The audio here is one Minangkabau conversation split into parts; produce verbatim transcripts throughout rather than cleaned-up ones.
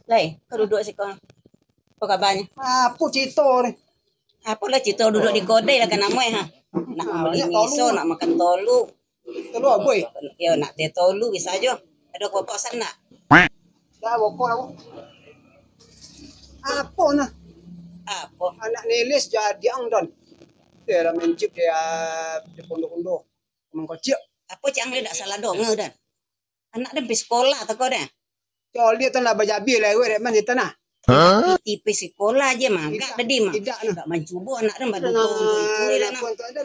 Lai, kau duduak siko. Apo kabanyo? Apo carito ni? Apolah carito duduak di kodai lah kan amuah, ha. Nak mambali miso, nak makan tolu. Tolu apo, eh? Yo, nak teh tolu bisa jo. Ado kokosan nak? Dah, bokok lah, bok. Apo nah? Apo? Anak Nelis jadi ang, Don. Dia lah main chip dia di pondok undo. Mangkocik. Apo cik ang dak salah donga, Don? Anak den pai sikolah tako den? Coliak tu lah bajabi lah, weh, dek man di tanah. Piti pai sikolah je mah, agak tadi mah. Tidak nah. Agak mancubo anak den baduko. Nah, itu lah nah. Lakuan tu ada.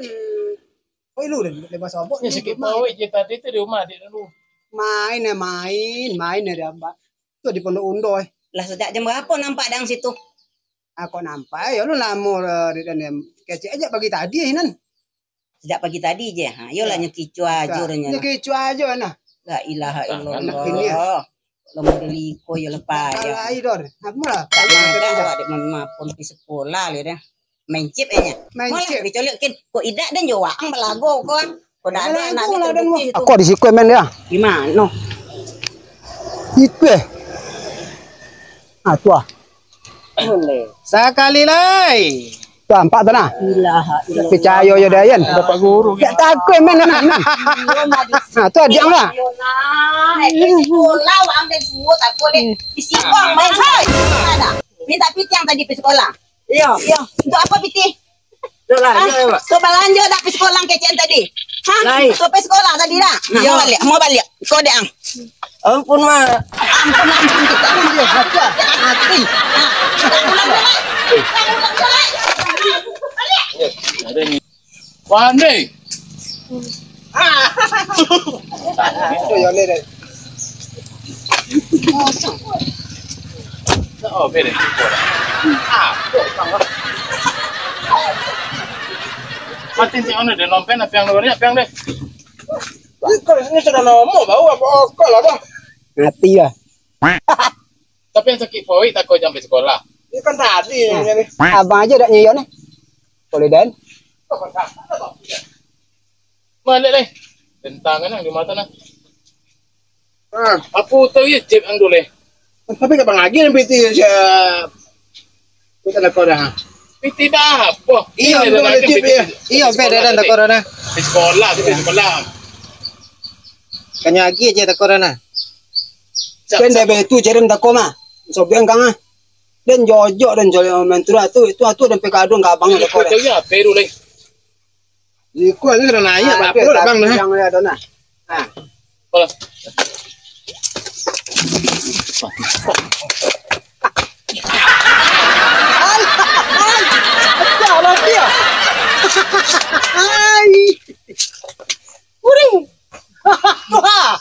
Kau ilu den, lepas sobok ni. Sakik pawik je tadi tu di rumah adik dulu. Main eh, main, main eh di abak. Tu di pondok undo eh. Lah sejak jam berapa nampak dang situ? Ah, kok nampak eh, ya lu lamo lah, dek den. Kecek aja pagi tadi eh, nan. Sejak pagi tadi je. Ha, iyolah nyo kicuah ajo nyo. Nyo kicuah ajo nah. La ilaha illallah. Anak bini, ah. Lah model iko yo lepas yo. Kalah ai, Dor. Apo lah? Tak makan awak dek mamapun pi sekolah le dah. Main chip eh nya. Main chip. Dicolok kin. Kok idak den jo waang balago ko. Kok dak ado anak ni. Aku di siko main dia. Di mano? Itu eh. Ah, tu ah. Sakali lai. Tu nampak tu nah. Ilaha illallah. Picayo yo dah, Yan. Bapak guru. Tak takut main anak ni. Nah, tu adiak lah. Yo nah, eh, sekolah wak ambil suo takut deh. Di siko main hai. Mana? Minta piti ang tadi pi sekolah. Iyo. Iyo. Untuk apo piti? Yo lah, iyo, iyo, Pak. Kau balanjo dak pi sekolah kecen tadi? Hah? Lai. Kau pi sekolah tadi dak? Nah, iyo. Mau baliak, mau baliak. Kau dek ang. Ampun, Mak. Ampun, ampun, kita pun dia. Mati, mati. Pandai. Itu yo le deh. Oh, beda. Ah, kok tambah. Mati si ono deh, nompen apa yang luarnya, apa yang deh? Ini sudah lama bau apa okol apa? Mati lah. Tapi yang sakik pawik tako jampai sekolah. Ini kan tadi yang ini. Abang aja dak nyiyo nih. Boleh dan? Malik leh. Tentang kan yang di mata nah. Ah. Apo tahu ya cip ang dulu leh. Tapi kapan lagi yang piti siap? Kita nak kau dah. Piti dah apa? Iyo, ini betul dah ada cip, piti. Iyo, beda dah tak corona. Di sekolah, di sekolah. Kanya lagi aja tak corona. Kan dah betu jarum tako mah. Sobiang kang ah. Den jojok den jojok main turah tu, itu atu den pekaduan ka abang tako dah. Itu ya, peru leh. Iko ni sudah naik, ah, apa tu, abang dah. Yang dia dah nah. Ah. Alah. Ai, ai, ai. Alah, dia. Ai. Uring. Wah.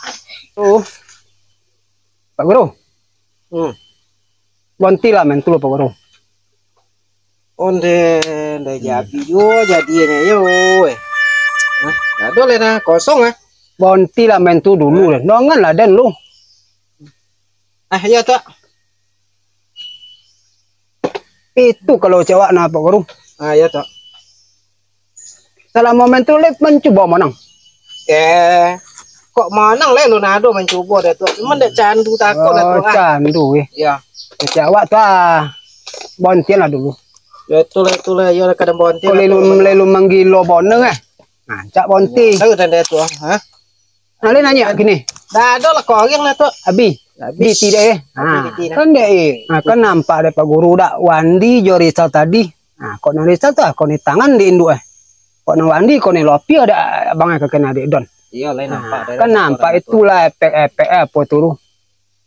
Oh. Pak Guru. Hmm. Bonti lah main tu, Pak Guru. Onde, onde jadi juo, jadi ini yo, eh. Hah? Ado leh nah, kosong ah. Bonti lah main tu dulu deh. Dongan lah den lu. Ah, iyo, Tok. Itu kalau cewek nah, Pak Guru. Ah, iyo, Tok. Salamo main tu, leh mancubo manang. Eh, kok manang leh, lu nado mancubo deh tu. Cuman dek candu tako lah tu, ah. Oh, candu, eh. Iyo. Jadi awak tu, ah, bontian lah dulu. Yo, itulah, itulah, yo, kadang bontian. Kok lah lelu, tu. Lelu manggilo bonang, eh. Nah, cak bonti. Tahu tanda tu, ah. Hah? Nah, leh nanyo kini. Dah ado lah korang lah tu. Abi. Abi. Biti deh, eh. Abi ha, biti dah. Kan deh, eh. Ha, kan nampak dek Pak Guru dak wandi jo Rizal tadi. Ha, kok nan Rizal tu, kok ni tangan di induak, eh. Kok nan wandi, kok ni lopi ado abang eh, kakek adik Don. Iyo, lain nampak dah. Ha, kan nampak itulah efek-efek, eh, apo tu.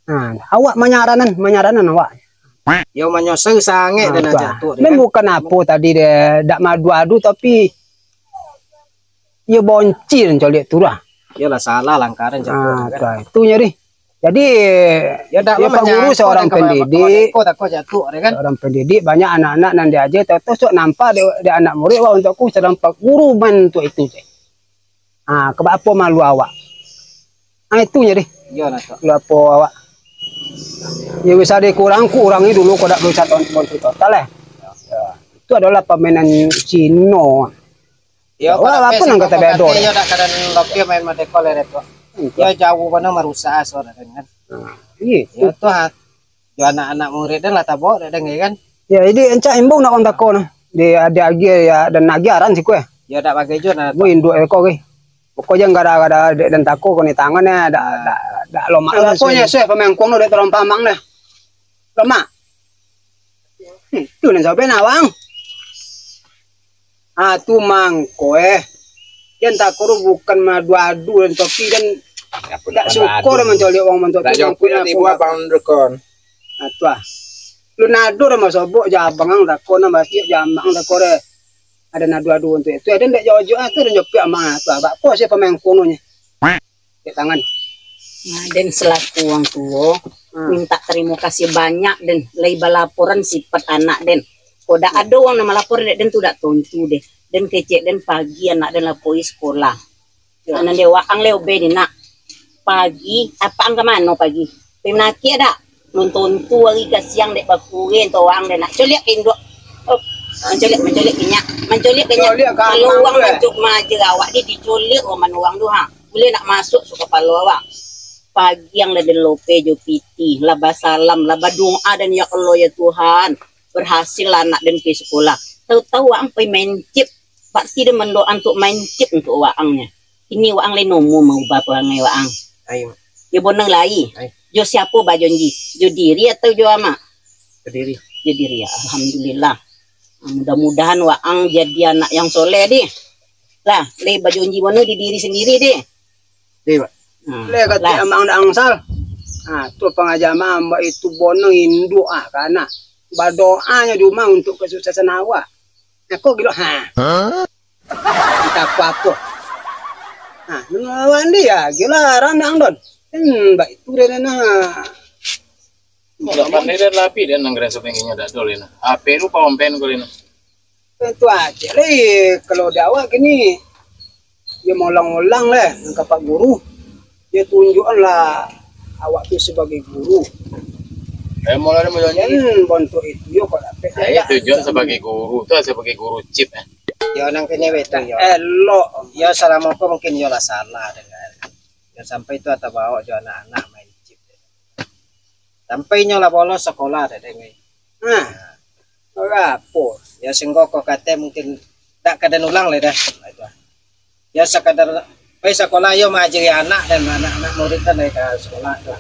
Ha, awak manyaranan, manyaranan awak. Yo manyosai sangaik. Ha, dan tu, ah. Jatuh dia. Dan kan bukan apo tadi deh, dak madu-adu tapi Iyo bonci den coliak tu lah. Iyolah, salah langkah den coliak tu kan. Ah, tu, itu nya deh. Jadi, yo, dak yo, Pak Guru seorang pendidik, seorang pendidik, banyak anak-anak nan diaja, tahu-tahu sok nampak dek, dek anak murid, wah, untuak aku seorang Pak Guru man tu itu, ceh. Ah, ka baapo malu awak? Ah, itu nya deh. Iyolah, Tok. Malu apo awak? Yo, bisa dikurang, kurangi dulu, kok dak bisa ton-, bonci total, eh. Ya. Itu adalah pamainan Cino. Yo, wah, apo nan kata bedo? Yo, dak kadan lopi main madeko leret tu. Yo, jauah bana marusak asa den kan. Nah, iyo. Yo, tu ha. Anak-anak murid den lah tabao dek den kan? Yo, jadi rancak imbau nak urang tako nah. Di, di agiah yo, den agiah aran siko eh. Yo, dak bagai juo nah. Gue induak eko gue. Pokok jan gara-gara dek den tako koni tangan eh, dak, dak, dak lomak. Apo nyo seh pamangkuang tu dek tolong pamang deh. Lomak. Hmm, tu nan sabe nah, Bang. Ah, tu mangko eh. Jan tako tu bukan madu-adu dan topi dan dak suko dah mancoliak wang bantuak tu. Dak jompik nanti buat Bang Dukun. Ah, tu ah. Lu nado dah masobok jabang ang tako nah, basiak jamang tako deh. Ada nado-ado untuk itu, ada ndak jojok ah, tu dah jompik amang ah, tu ah. Bak po sia pamain kunonyo. Cek tangan. Nah, den selaku wang tuo, hmm, minta tarimo kasih banyak den, lai balaporan sifat anak den. Kok dak ado wang nan malapor dek den tu dak tontu deh. Den kecek den pagi anak den lah poi sekolah. Yo. Anak den waang le obe ni nak. Pagi, apak ang ka mano pagi? Pai manakik dak? Nonton tu ari ka siang dek bakureng tu waang den nak. Coliak ka induak. Oh, mancoliak, mancoliak ka inyo. Mancoliak ka inyo. Coliak ka amang tu, eh. Kalau waang mancok maja awak ni dicoliak roman urang tu ha. Buliah nak masuak suko kapalo awak. Pagi ang lah den lope jo pitih, lah basalam, lah badoa den, "Ya Allah, ya Tuhan, berhasil lah anak den pai sekolah." Tahu-tahu ang pai main chip, bakti den mandoa untuk main chip untuk waang nyo. Kini waang lai nomo maubah parangai waang. Ayo. Yo bonang lai. Ayo. Jo siapo bajonji? Jo diri atau jo amak? Jo diri. Jo diri. Alhamdulillah. Mudah-mudahan waang jadi anak yang soleh deh. Lah, lai bajonji bonang di diri sendiri deh. Deh, Pak. Hmm. Lai kato lah. Amang dak angsal. Ha, tu pangaja amak itu bonang induak ah kana. Badoa nyo di rumah untuk kesuksesan awak. Ako gilo ha. Hah? Entah apo-apo. Nah, nunggu awak ni ya, gila randang don. Hmm, baik tu dia nah. Dak pandai dan lapi dan nang keren sampai nginyo dak dol ini. Ape tu pawampen ko ini. Itu aja leh, kalau di awak kini, dia maulang-ulang leh, nang ka Pak Guru. Dia tunjukkanlah awak tu sebagai guru. Eh, maulah dia maulang. Jan bantuak itu, yo, kok dapek. Ayo, tujuan sebagai guru tu, sebagai guru chip, eh. Yo, nang kini betul, yo. Elok. Yo, salamo ko mungkin yo lah salah dengar. Yo, sampai tu atau bawa jo anak-anak main chip. Sampai nyo lah bolos sekolah, dek, dek. Nah, ora apo. Yo, singgo ko kate mungkin dak ka den ulang lai dah. Itu ah. Yo, sakadar pai sakolah, yo, maajari anak dan anak-anak murid kan dari ka sakolah tu.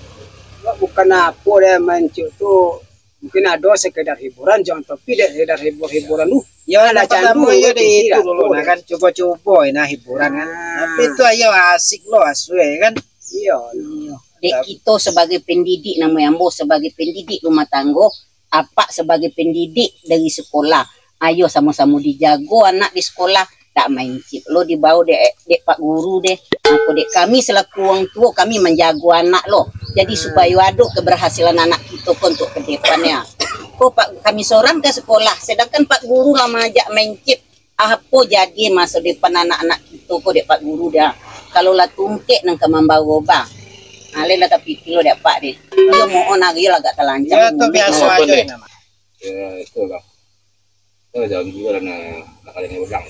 Bukan apo deh, main chip tu. Mungkin ado sekedar hiburan, jangan tapi dek sekedar hibur-hiburan tu. Yo, alah candu, yo, dek itu dulu, nah, kan, cubo-cubo, nah, hiburan, kan. Ah. Tapi tu ayo asik lo, asue, kan. Iyo. Iyo. Dek kito sebagai pendidik, namo ambo sebagai pendidik rumah tanggo, apak sebagai pendidik dari sekolah. Ayo samo-samo dijago anak di sekolah, dak main chip lo dibao dek, dek Pak Guru deh. Mako dek kami selaku wong tuo, kami manjago anak lo. Jadi supayo ado keberhasilan anak kito ko untuk ke depannyo. Ko Pak, kami sorang ka sekolah, sedangkan Pak Guru lah maajak main chip. Apo jadi maso depan anak-anak kito ko dek Pak Guru dah. Kalau lah tungkek nan ka mambao gobang. Alai lah tapikir lo dek Pak deh. Iyo mohon ari lah agak talancang. Yo, tu biaso ajo. Yo, itulah. Itu janji lah nak, nak kalian ulang.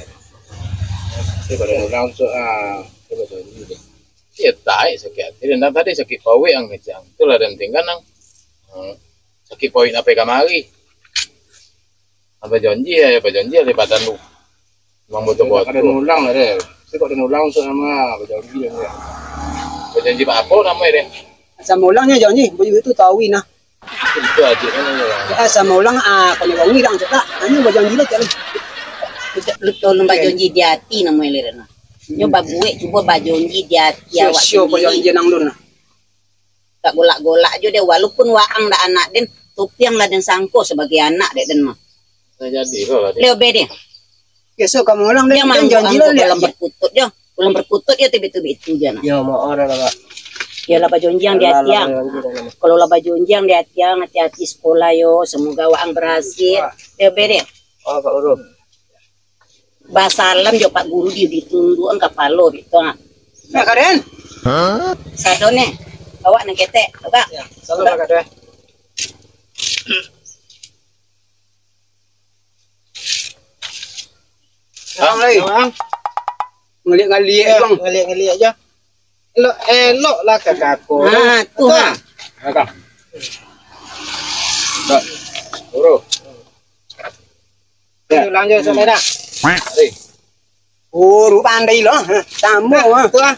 Tapi pada ulang tu, ah, coba janji deh. Iyo, taik sakik ati. Dan tadi sakik pawik ang kecang. Itulah dan tinggal nang. Hmm. Sakik pawik napai kamari. Apa janji ya, apa janji ya, lipatan tu. Memang betul-betul. Kok ada ulang lah deh. Tapi kok ada ulang tu nama, apa janji dia. Apa janji apa nama dia? Sama ulangnya janji, begitu tahu nah. Itu aja kan ya. Ah, sama ulang, ah, kalau orang hilang cakap, hanya bajanji lah cakap. Lu tolong bajonji di ati namo elok nah. Nyo babuek cubo bajonji di ati awak sendiri. Sio bajonji nang lun nah. Tak golak-golak jo deh, walaupun waang dak anak den, topiang lah den sangko sebagai anak dek den mah. Nah, jadi lo lah. Leo be deh. Biaso kamu orang deh, janji lo lihat. Dalam berkutut jo. Dalam berkutut yo tebet-tebet itu je nah. Yo, mau orang lah, Pak. Yo lah bajonjiang di atiang. Kalau lah bajonjiang di atiang, hati-hati sekolah yo, semoga waang berhasil. Leo be deh. Oh, Pak Guru. Basalam jo Pak Guru di, ditundukan kapalo di tengah. Nah, karen. Hah? Sado ni. Awak nang ketek, Pak. Ya, salam Pak Karen. Salam, Lai. Salam. Ngeliak-ngeliak, ya, Bang. Ngeliak-ngeliak aja. Elok, elok lah kakakku. Ah, tu, ha. Kakak. Bro. Lanjut, lanjut, saudara. Eh. Oh, lu pandai lah. Sama lah. Tu lah.